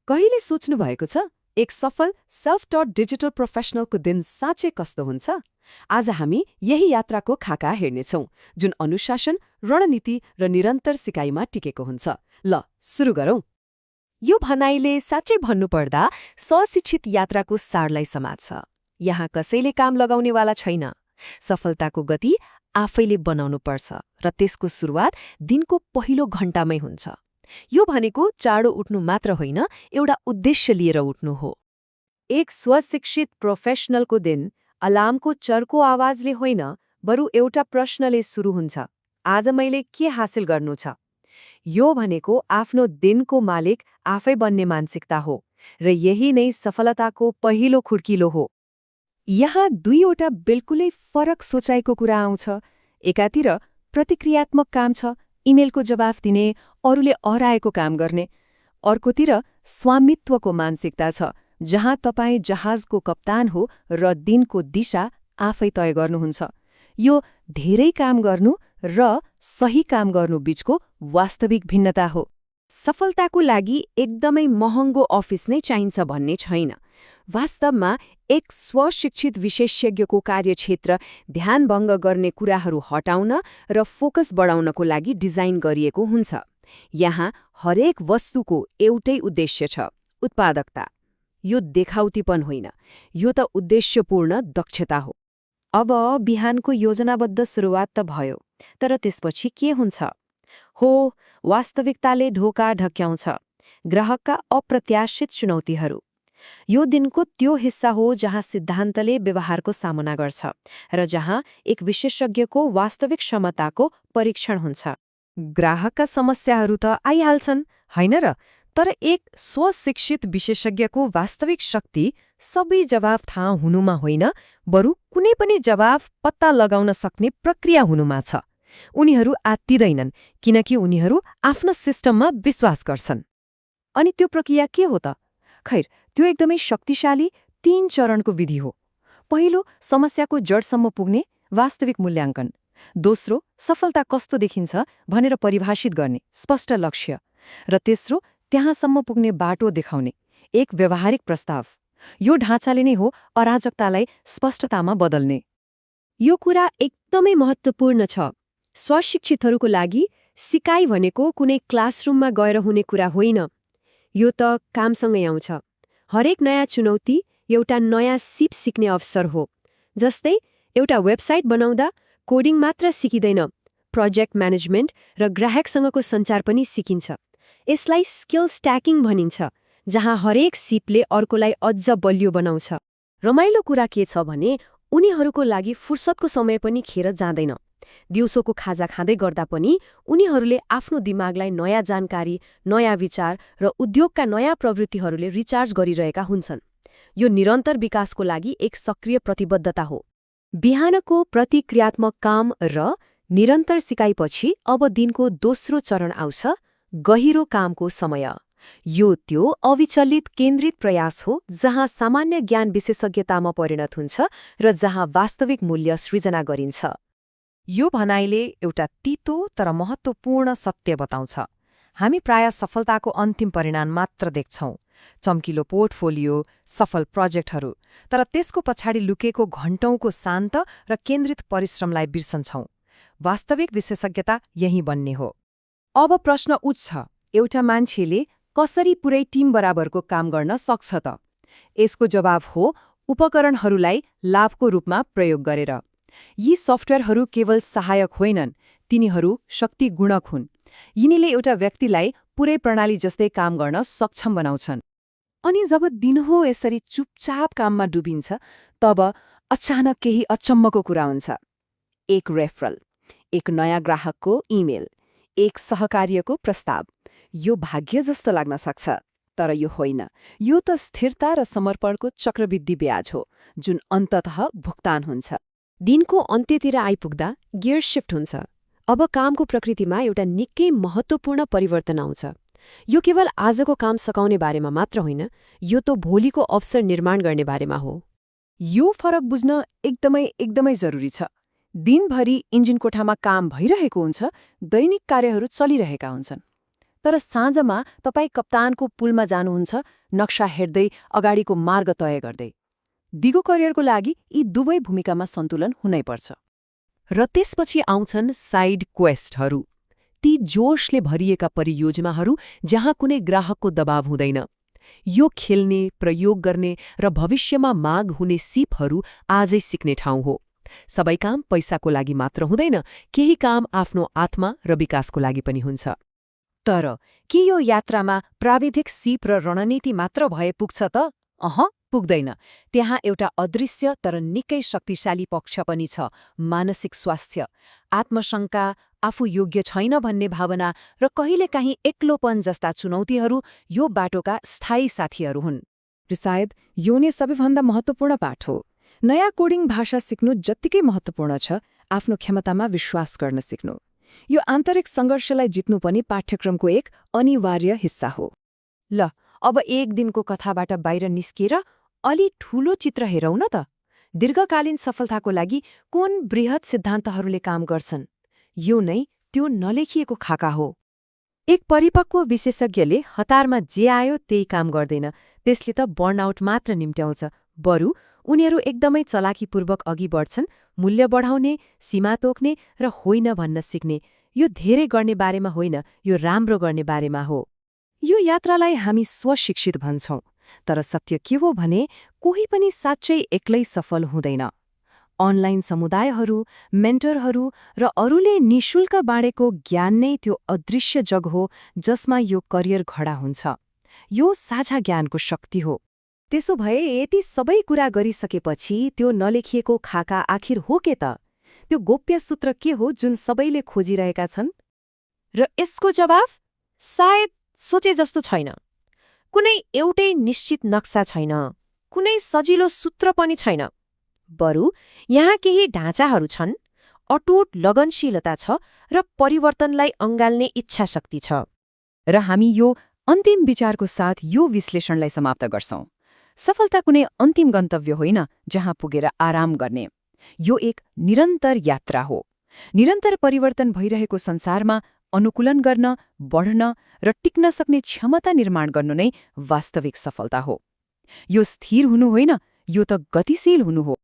कहिले सोच्नु भएको छ एक सफल सेल्फ टट डिजिटल प्रोफेसनलको दिन साँच्चै कस्तो हुन्छ? आज हामी यही यात्राको खाका हेर्नेछौं, जुन अनुशासन, रणनीति र निरन्तर सिकाइमा टिकेको हुन्छ। ल, सुरु गरौँ। यो भनाइले साँच्चै भन्नुपर्दा स्वशिक्षित यात्राको सारलाई समात्छ। यहाँ कसैले काम लगाउनेवाला छैन। सफलताको गति आफैले बनाउनुपर्छ र त्यसको सुरुवात दिनको पहिलो घण्टामै हुन्छ। यो भनेको चाँडो उठ्नु मात्र होइन, एउटा उद्देश्य लिएर उठ्नु हो। एक स्वशिक्षित प्रोफेसनलको दिन अलार्मको चर्को आवाजले होइन, बरु एउटा प्रश्नले सुरु हुन्छ, आज मैले के हासिल गर्नु छ? यो भनेको आफ्नो दिनको मालिक आफै बन्ने मानसिकता हो र यही नै सफलताको पहिलो खुड्किलो हो। यहाँ दुईवटा बिल्कुलै फरक सोचाइको कुरा आउँछ। एकातिर प्रतिक्रियात्मक काम छ, इमेलको जवाफ दिने, अरूले अह्राएको काम गर्ने। अर्कोतिर स्वामित्वको मानसिकता छ, जहाँ तपाईँ जहाजको कप्तान हो र दिनको दिशा आफै तय गर्नुहुन्छ। यो धेरै काम गर्नु र सही काम गर्नु बीचको वास्तविक भिन्नता हो। सफलताको लागि एकदमै महँगो अफिस नै चाहिन्छ भन्ने छैन। वास्तवमा एक स्वशिक्षित विशेषज्ञको कार्यक्षेत्र ध्यानभङ्ग गर्ने कुराहरू हटाउन र फोकस बढाउनको लागि डिजाइन गरिएको हुन्छ। यहाँ हरेक वस्तुको एउटै उद्देश्य छ, उत्पादकता। यो देखाउतीपन होइन, यो त उद्देश्यपूर्ण दक्षता हो। अब बिहानको योजनाबद्ध सुरुवात त भयो, तर त्यसपछि के हुन्छ? हो, वास्तविकताले ढोका ढक्याउँछ। ग्राहकका अप्रत्याशित चुनौतीहरू। यो दिनको त्यो हिस्सा हो जहाँ सिद्धान्तले व्यवहारको सामना गर्छ र जहाँ एक विशेषज्ञको वास्तविक क्षमताको परीक्षण हुन्छ। ग्राहकका समस्याहरू त आइहाल्छन्, होइन र? तर एक स्वशिक्षित विशेषज्ञको वास्तविक शक्ति सबै जवाफ थाहा हुनुमा होइन, बरु कुनै पनि जवाफ पत्ता लगाउन सक्ने प्रक्रिया हुनुमा छ। उनीहरू आत्तिदैनन्, किनकि उनीहरू आफ्नो सिस्टममा विश्वास गर्छन्। अनि त्यो प्रक्रिया के हो त? खैर, त्यो एकदमै शक्तिशाली 3 चरणको विधि हो। पहिलो, समस्याको जडसम्म पुग्ने वास्तविक मूल्याङ्कन। दोस्रो, सफलता कस्तो देखिन्छ भनेर परिभाषित गर्ने स्पष्ट लक्ष्य। र तेस्रो, त्यहाँसम्म पुग्ने बाटो देखाउने एक व्यवहारिक प्रस्ताव। यो ढाँचाले नै हो अराजकतालाई स्पष्टतामा बदल्ने। यो कुरा एकदमै महत्त्वपूर्ण छ। स्वशिक्षितहरूको लागि सिकाइ भनेको कुनै क्लासरुममा गएर हुने कुरा होइन। यो त कामसँगै आउँछ। हरेक नयाँ चुनौती एउटा नयाँ सिप सिक्ने अवसर हो। जस्तै एउटा वेबसाइट बनाउँदा कोडिङ मात्र सिकिँदैन, प्रोजेक्ट म्यानेजमेन्ट र ग्राहकसँगको सञ्चार पनि सिकिन्छ। यसलाई स्किल स्ट्याकिङ भनिन्छ, जहाँ हरेक सिपले अर्कोलाई अझ बलियो बनाउँछ। रमाइलो कुरा के छ भने उनीहरूको लागि फुर्सदको समय पनि खेर जाँदैन। दिउँसोको खाजा खाँदै गर्दा पनि उनीहरूले आफ्नो दिमागलाई नयाँ जानकारी, नयाँ विचार र उद्योगका नयाँ प्रवृत्तिहरूले रिचार्ज गरिरहेका हुन्छन्। यो निरन्तर विकासको लागि एक सक्रिय प्रतिबद्धता हो। बिहानको प्रतिक्रियात्मक काम र निरन्तर सिकाइपछि अब दिनको दोस्रो चरण आउँछ, गहिरो कामको समय। यो त्यो अविचलित केन्द्रित प्रयास हो जहाँ सामान्य ज्ञान विशेषज्ञतामा परिणत हुन्छ र जहाँ वास्तविक मूल्य सृजना गरिन्छ। यो भनाइले एउटा तीतो तर महत्त्वपूर्ण सत्य बताउँछ। हामी प्राय सफलताको अन्तिम परिणाम मात्र देख्छौं, चम्किलो पोर्टफोलियो, सफल प्रोजेक्टहरू, तर त्यसको पछाडि लुकेको घण्टौंको शान्त र केन्द्रित परिश्रमलाई बिर्सन्छौं। वास्तविक विशेषज्ञता यही बन्ने हो। अब प्रश्न उठ्छ, एउटा मान्छेले कसरी पुरै टिम बराबरको काम गर्न सक्छ त? यसको जवाब हो, उपकरणहरूलाई लाभको रूपमा प्रयोग गरेर। यी सफ्टवेयरहरू केवल सहायक होइनन्, तिनीहरू शक्ति गुणक हुन्। यिनीले एउटा व्यक्तिलाई पुरै प्रणाली जस्तै काम गर्न सक्षम बनाउँछन्। अनि जब दिनहो यसरी चुपचाप काममा डुबिन्छ, तब अचानक केही अचम्मको कुरा हुन्छ। एक रेफरल, एक नयाँ ग्राहकको इमेल, एक सहकार्यको प्रस्ताव। यो भाग्य जस्तो लाग्न सक्छ, तर यो होइन। यो त स्थिरता र समर्पणको चक्रवृद्धि ब्याज हो, जुन अन्ततः भुक्तान हुन्छ। दिनको अन्त्यतिर आइपुग्दा गियर शिफ्ट हुन्छ। अब कामको प्रकृतिमा एउटा निकै महत्त्वपूर्ण परिवर्तन आउँछ। यो केवल आजको काम सकाउने बारेमा मात्र होइन, यो त भोलिको अवसर निर्माण गर्ने बारेमा हो। यो फरक बुझ्न एकदमै जरुरी छ। दिनभरि इन्जिन कोठामा काम भइरहेको हुन्छ, दैनिक कार्यहरू चलिरहेका हुन्छन्। तर साँझमा तपाईँ कप्तानको पुलमा जानुहुन्छ, नक्सा हेर्दै अगाडिको मार्ग तय गर्दै। दिगो करियरको लागि यी दुवै भूमिकामा सन्तुलन हुनैपर्छ। र त्यसपछि आउँछन् साइड क्वेस्टहरू, ती जोशले भरिएका परियोजनाहरू जहाँ कुनै ग्राहकको दबाव हुँदैन। यो खेल्ने, प्रयोग गर्ने र भविष्यमा माग हुने सिपहरू आजै सिक्ने ठाउँ हो। सबै काम पैसाको लागि मात्र हुँदैन, केही काम आफ्नो आत्मा र विकासको लागि पनि हुन्छ। तर के यो यात्रामा प्राविधिक सिप र रणनीति मात्र भए पुग्छ त? पुग्दैन। त्यहाँ एउटा अदृश्य तर निकै शक्तिशाली पक्ष पनि छ, मानसिक स्वास्थ्य। आत्मशंका, आफू योग्य छैन भन्ने भावना र कहिलेकाहीँ एक्लोपन जस्ता चुनौतीहरू यो बाटोका स्थायी साथीहरू हुन्। र सायद यो नै सबैभन्दा महत्त्वपूर्ण पाठ हो। नयाँ कोडिङ भाषा सिक्नु जत्तिकै महत्त्वपूर्ण छ, आफ्नो क्षमतामा विश्वास गर्न सिक्नु। यो आन्तरिक सङ्घर्षलाई जित्नु पनि पाठ्यक्रमको एक अनिवार्य हिस्सा हो। ल, अब एक दिनको कथाबाट बाहिर निस्किएर अलि ठूलो चित्र हेरौँ न त। दीर्घकालीन सफलताको लागि कुन बृहत सिद्धान्तहरूले काम गर्छन्? यो नै त्यो नलेखिएको खाका हो। एक परिपक्व विशेषज्ञले हतारमा जे आयो त्यही काम गर्दैन, त्यसले त बर्नआउट मात्र निम्त्याउँछ। बरु उनीहरू एकदमै चलाकीपूर्वक अघि बढ्छन्, मूल्य बढाउने, सीमा तोक्ने र होइन भन्न सिक्ने। यो धेरै गर्ने बारेमा होइन, यो राम्रो गर्ने बारेमा हो। यो यात्रालाई हामी स्वशिक्षित भन्छौं, तर सत्य के हो भने कोही पनि साँच्चै एक्लै सफल हुँदैन। अनलाइन समुदायहरू, मेन्टरहरू र अरूले निशुल्क बाँडेको ज्ञान नै त्यो अदृश्य जग हो जसमा यो करियर घडा हुन्छ। यो साझा ज्ञानको शक्ति हो। त्यसो भए यति सबै कुरा गरिसकेपछि त्यो नलेखिएको खाका आखिर हो के त? त्यो गोप्य सूत्र के हो जुन सबैले खोजिरहेका छन्? र यसको जवाफ सायद सोचे जस्तो छैन। कुनै एउटै निश्चित नक्सा छैन, कुनै सजिलो सूत्र पनि छैन। बरु यहाँ केही ढाँचाहरू छन्, अटुट लगनशीलता छ र परिवर्तनलाई अँगाल्ने इच्छा शक्ति छ। र हामी यो अन्तिम विचारको साथ यो विश्लेषणलाई समाप्त गर्छौं। सफलता कुनै अन्तिम गन्तव्य होइन जहाँ पुगेर आराम गर्ने। यो एक निरन्तर यात्रा हो। निरन्तर परिवर्तन भइरहेको संसारमा अनुकूलन गर्न, बढ्न र टिक्न सक्ने क्षमता निर्माण गर्नु नै वास्तविक सफलता हो। यो स्थिर हुनु होइन, यो त गतिशील हुनु हो।